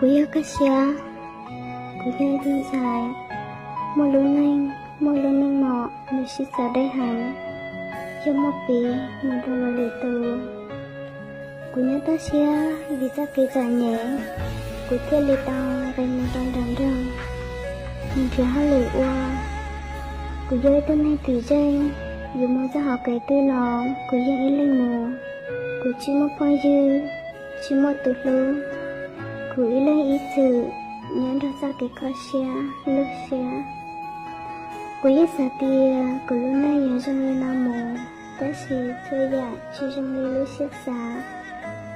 Kuv yog Kaj Siab, kuv yog ib tug ntxhais muaj lub neej, muaj lub meej mom, nws sib txawv deb heev, yog muaj piv mus rau luag lwm tus. Kuv nyob toj siab vim txoj kev txom nyem, kuv thiaj li tau nqis mus rau nram nroog mus nrhiav hauj lwm ua. Kuv yog ib tug neeg tim zeej, yuav mus txog hauv kev twg los kuv yeej ib leeg mus. Kuv tsis muaj phooj ywg, tsis muaj tus hlub, kuv ib leeg ib txwm nyob nrog txoj kev kho siab luag siab. Kuv yeej xav tias kuv lub neej yuav zoo li no mus, tab sis txhua yam tsis zoo li lub siab xav.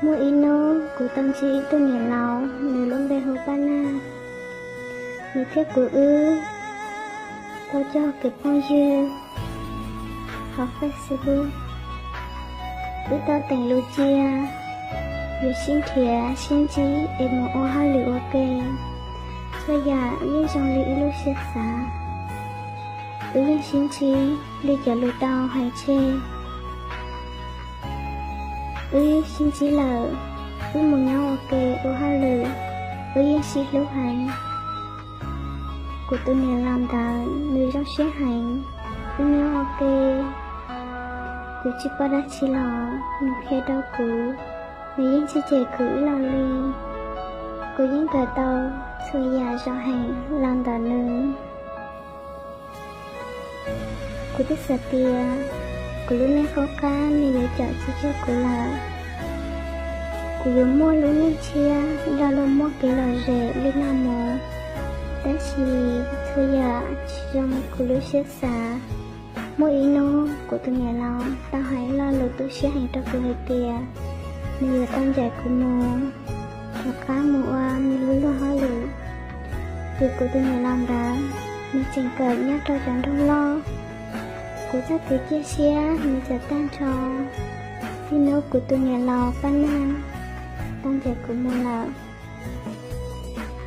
Muaj ib hnub kuv tau ntsib ib tug niam laus, nws lub npe hu Paj Nag. Nws thiab kuv wb tau cog kev phooj ywg hauv Facebook. Wb tau teem lus cia, yuav sib nrhiav sib ntsib es mus ua hauj lwm ua ke. Txhua yam yeej zoo li wb lub siab xav. Wb yeej sib ntsib li cov lus tau hais tseg. Wb sib ntsib lawm, wb mus nyob ua ke ua hauj lwm, wb yeej sib hlub heev. Kuv tus niam laus ntawd nws zoo siab heev, wb nyob ua ke, kuv tsis paub dab tsi los nws qhia rau kuv, nws yeej tsis cem kuv ib los li. Kuv yeej kawm tau txhua yam zoo heev los ntawm nws. Kuv twb xav tias kuv lub neej qub qab nws yuav cawm tsis txog kuv lawm. Kuv yuav muaj lub neej tshiab los luag muaj kev lom zem li no mus, tab sis txhua yam tsis zoo li kuv lub siab xav. Muaj ib hnub kuv tus niam laus tau hais lo lus tu siab heev rau kuv hais tias nws yuav tau ncaim kuv mus rov qab mus ua nws lub luag hauj lwm. Vim kuv tus niam laus ntawd nws tseem kawm nyob rau cov nroog loj, kuv txoj kev cia siab nws txawm tag nrho. Txij hnub kuv tus niam laus Paj Nag tau ncaim kuv mus lawm,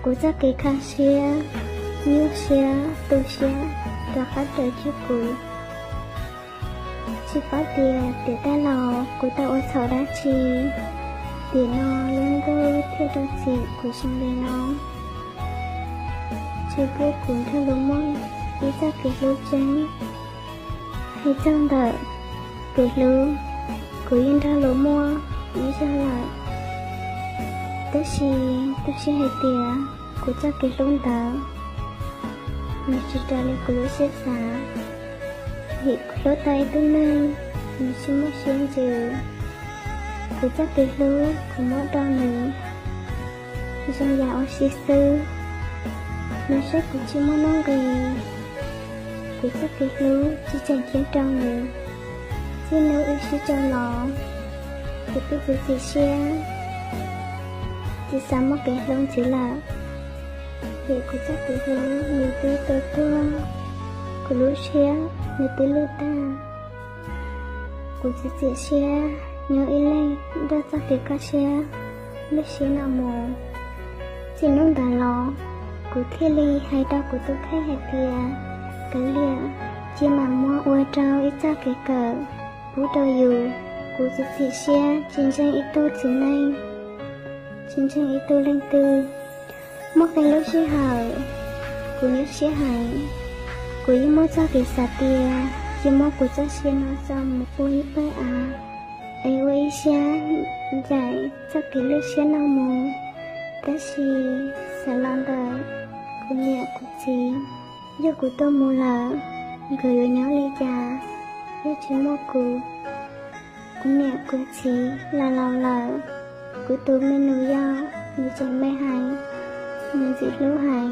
kuv txoj kev kho siab, nyuaj siab, tu siab rov qab raws cuag kuv. Tsis paub tias tiam tag los kuv tau ua txhaum dab tsi, tiam no lub ntuj thiaj rau txim kuv zoo li no. Tsis pub kuv nrog luag muaj ib txoj kev hlub tseeb. Hais txog ntawm kev hlub, kuv yeej nrog luag muaj ib zaug lawm, tab sis tu siab hais tias kuv txoj kev hlub ntawd nws tsis raws li kuv lub siab xav. Vim kuv hlub tau ib tug neeg, nws tsis muaj siab ntsws. Kuv txoj kev hlub kuv muab rau nws zoo yam ua si xwb. Nws saib kuv tsis muaj nuj nqis, kuv txoj kev hlub tsis tseem ceeb rau nws. Txij hnub wb sib tso los, kuv twb txiav txim siab, tsis xav muaj kev hlub ntxiv lawm. Vim kuv txoj kev hlub nws twb tu tuag, kuv lub siab nws twb lwj tag. Kuv txiav txim siab nyob ib leeg nrog txoj kev kho siab luag siab no mus. Txij hnub ntawd los, kuv thiaj li hais rau kuv tus kheej hais tias, kav liam, cia mam muab ua rau ib txoj kev kawm pub rau yus. Kuv txiav txim siab tsis ntseeg ib tug txiv neej, tsis ntseeg ib tug leej twg. Muaj qee lub sij hawm kuv nyuaj siab heev, kuv yeej muaj txoj kev xav tias cia muab kuv txoj sia no tso mus ua ib pawg av es ua ib siab ncaim txoj kev luag siab no mus. Tab sis xav los ntawm kuv niam kuv txiv, yog kuv tuag mus lawm, nkawd yuav nyob li cas? Yog tsis muaj kuv, kuv niam kuv txiv los laus lawm, kuv tus me nus yau nws tseem me heev, nws ntxim hlub heev.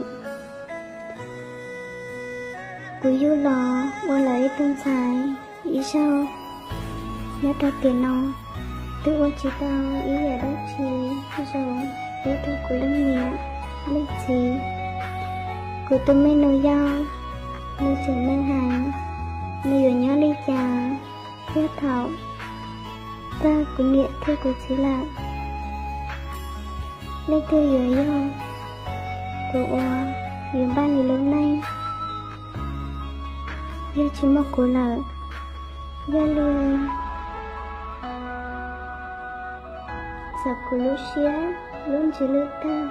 Kuv yug los ua lawv ib tug ntxhais ib zaug, nyob rau tiam no twb ua tsis tau ib yam dab tsi zoo pub rau kuv leej niam leej txiv. Kuv tus me nus yau nws tseem me heev, nws yuav nyob li cas yog thaum tag kuv niam thiab kuv txiv lawm? Leej twg yuav yog tus uas yuav npaj nws lub neej yog tsis muaj kuv lawm? Yog li, txawm kuv lub siab lub ntsws lwj tag,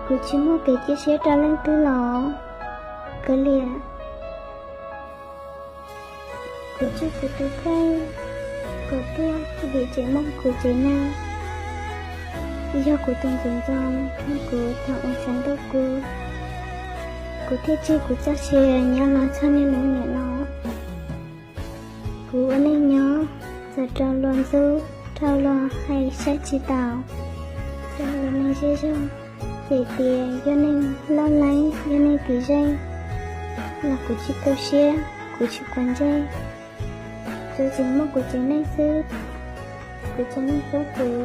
Kuv tsis muaj kev cia siab rau leej twg los kav liam. Kuv tsis, kuv tus kheej, kuv tuag vim tseem muaj kuv tsev neeg. Yog kuv tus ntxoov ntxoo, kuv thaum ua xav ntuj kuv, kuv thiaj tseg kuv txoj sia nyob los txog niaj hnub niam no. Kuv ua neej nyob, txawm raug luag ntxub, raug luag hais saib tsis taus, raug luag neeg zej zog hais tias yog neeg loj leeb, yog neeg tim zeej, los kuv tsis tu siab, kuv tsis quav ntsej. Tsuas tseem muaj kuv tsev neeg xwb, kuv tsev neeg xwb kuv,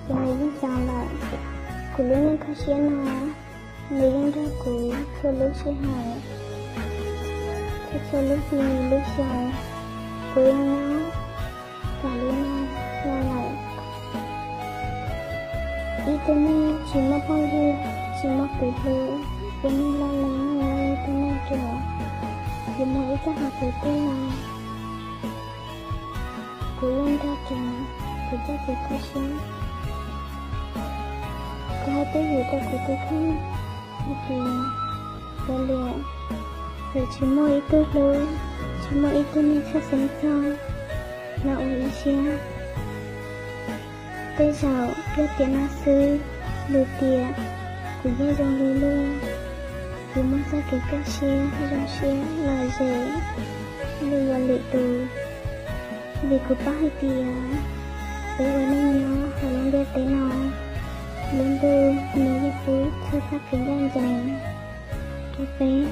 ces nws yeej txaus lawm. Kuv lub neej kho siab no, nws yeej nrog kuv txhua lub sij hawm, txhua, txhua lub hli lub xyoo. Kuv yeej nyob tas li no los lawm. Ib tug neeg tsis muaj phooj ywg, tsis muaj kwv tij, ces neeg loj leeb nyob li tus neeg ruam, yuav mus ib txoj hauv kwv tij no. Kuv yeej nrog tseem kuv txoj kev kho siab. Kuv hais twj ywm rau kuv tus kheej hais tias, kav liam, txawm tsis muaj ib tug hlub, tsis muaj ib tug neeg txhawj xeeb txog los ua ib siab. Tej zaum yog tiam no xwb, lwm tiam kuv yeej zoo li luag, kuv muaj txoj kev kaj siab zoo siab lom zem li ua lwm tus. Vim kuv paub hais tias peb ua neej nyob hauv lub ntiaj teb no, lub ntuj nws yeej pub txhua txoj kev ncaj ncees rau peb.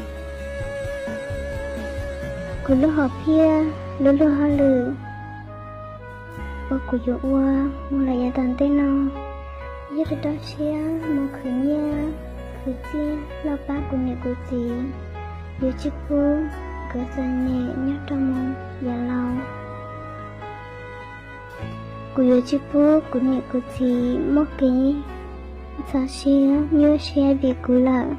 Kuv lub hom phiaj, lub luag hauj lwm uas kuv yuav ua mus lawm yav tom ntej no, yog rau siab mus khwv nyiaj khwv txiaj los pab kuv niam kuv txiv, yuav tsis pub nkawd txom nyem nyob rau mus yav laus. Kuv yuav tsis pub kuv niam kuv txiv muaj kev ntxhov siab nyuaj siab vim kuv lawm.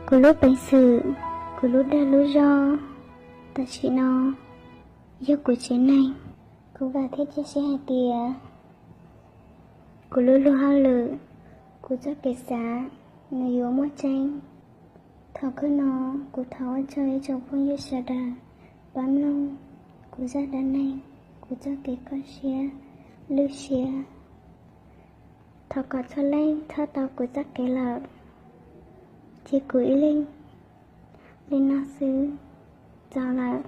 Kuv lub peev xwm, kuv lub dag lub zog tam sim no yog kuv tsev neeg. Kuv vam thiab cia siab hais tias kuv lub luag hauj lwm, kuv txoj kev xav, nws yuav muaj tseeb. Thaum kawg no, kuv thov ua tsaug ib tsoom phooj ywg sawv daws pab mloog kuv zaj dab neeg, kuv txoj kev kho siab lwj siab. Thov kom txhua leej txhob tau kuv txoj kev lawm. Ces kuv ib leeg li no xwb, txaus lawm.